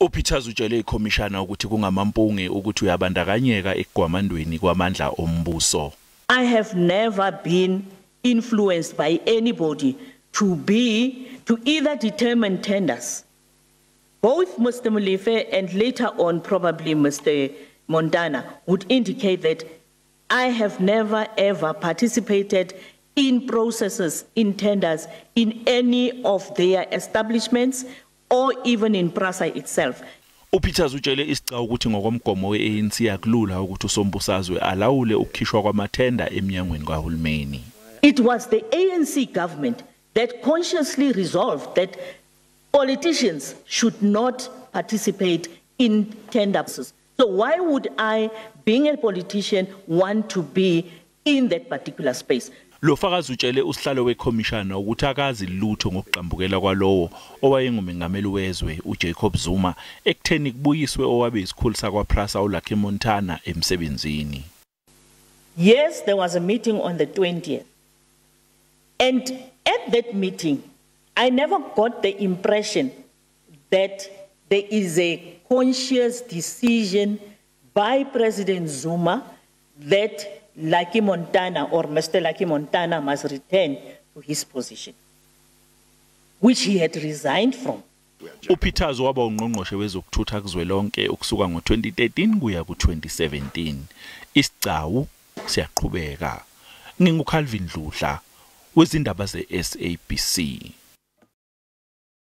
UPeters utshele ikhomishana ukuthi kungamampunge ukuthi uyabandakanyeka ekugwamandweni kwamandla ombuso. I have never been influenced by anybody to either determine tenders. Both Mr. Molefe and later on probably Mr. Montana would indicate that I have never ever participated in processes, in tenders, in any of their establishments or even in PRASA itself. UPeters utshele isigcawu ukuthi ngokomgomo weANC akulula ukuthi usombusazwe alawule ukukhishwa kwamathenda eminyangweni kahulumeni. It was the ANC government that consciously resolved that politicians should not participate in tenders. So why would I, being a politician, want to be in that particular space? Lo fakazi utshele usihlalo wekhomishana ukuthi akazi lutho ngokugxambukela kwalowo owayengumengameli wezwe uJacob Zuma ekutheni kubuyiswe owabe isikhulu sakwaPrasa uLucky Montana emsebenzini. Yes, there was a meeting on the 20th. And at that meeting, I never got the impression that there is a conscious decision by President Zuma that Lucky Montana or Mr. Lucky Montana must return to his position, which he had resigned from. UPeters waba ungqongqoshe wezokuthutha kuzwelonke ukusuka ngo2013 kuya ku2017. Isigcawu siyaqhubeka. NginguCalvin Dludla wezindaba zeSABC.